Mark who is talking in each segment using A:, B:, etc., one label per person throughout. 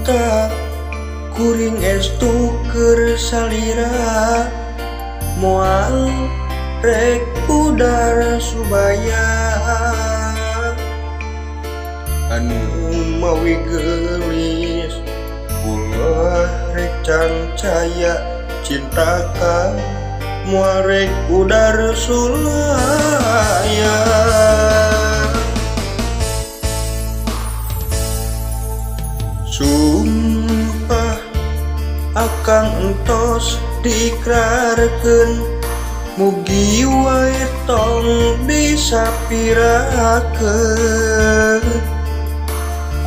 A: cinta kuring estu keur salira moal rek pudar subaya anu mawi geulis ulah rek cancaya cinta ka moal rek pudar sulaya. Sumpah akang entos diikrarkeun mugi wae tong disapirakeun.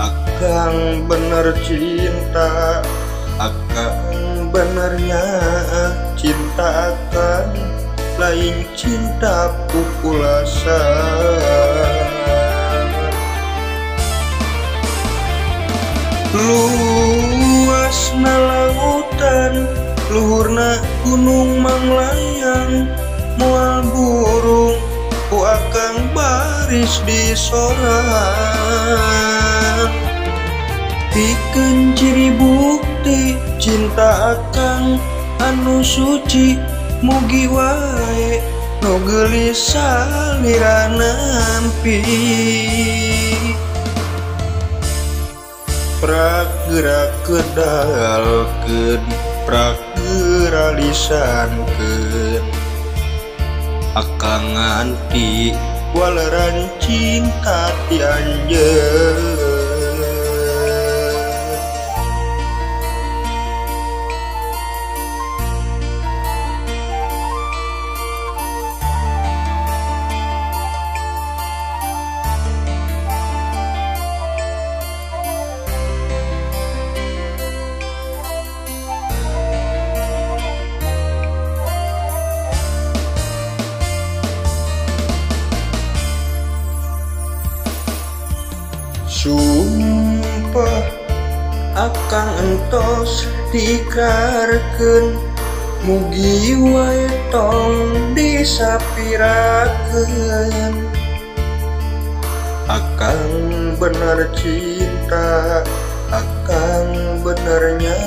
A: Akang bener cinta, akang benernya cinta akang lain cinta pupulasan. Luasna lautan, luhurna gunung manglayang, moal burung ku akang baris disorang. Pikeun ciri bukti cinta akang anu suci, mugi wae nu geulis salira nampi. Pragera kedalkeun, pragera lisankeun, akang nganti waleran cinta ti anjeun. Sumpah akang entos diikrarkeun mugi wae tong disapirakeun. Akang bener cinta, akang benernya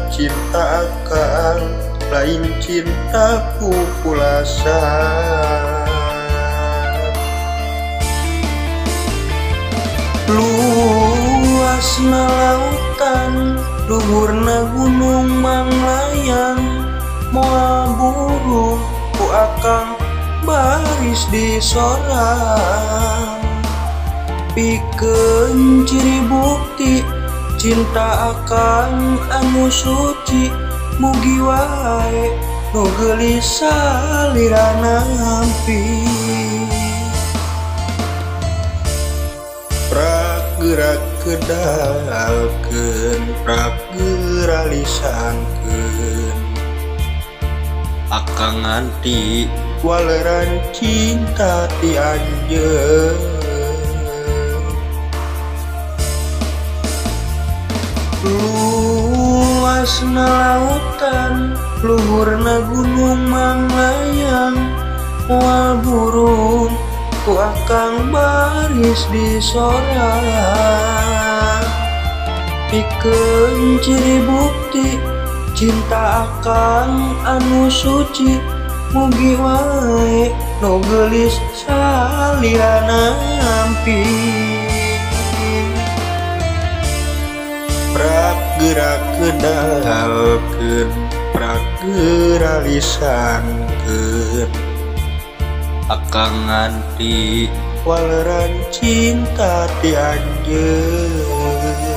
A: cinta akang lain cinta pupulasan. Luasna lautan, luhurna gunung manglayang, moal burung ku akang baris disorang. Pikeun ciri bukti cinta akang anu suci, mugi wae nu geulis salira nampi. Pragera kedalkeun, pragera lisankeun, akang nganti waleran cinta ti anjeun. Luasna lautan, luhurna gunung manglayang, moal burung ku akang baris disorang. Pikeun ciri bukti cinta akang anu suci, mugi wae nu geulis salira nampi. Pragera kedalkeun, pragera lisankeun, akang nganti waleran cinta ti anjeun.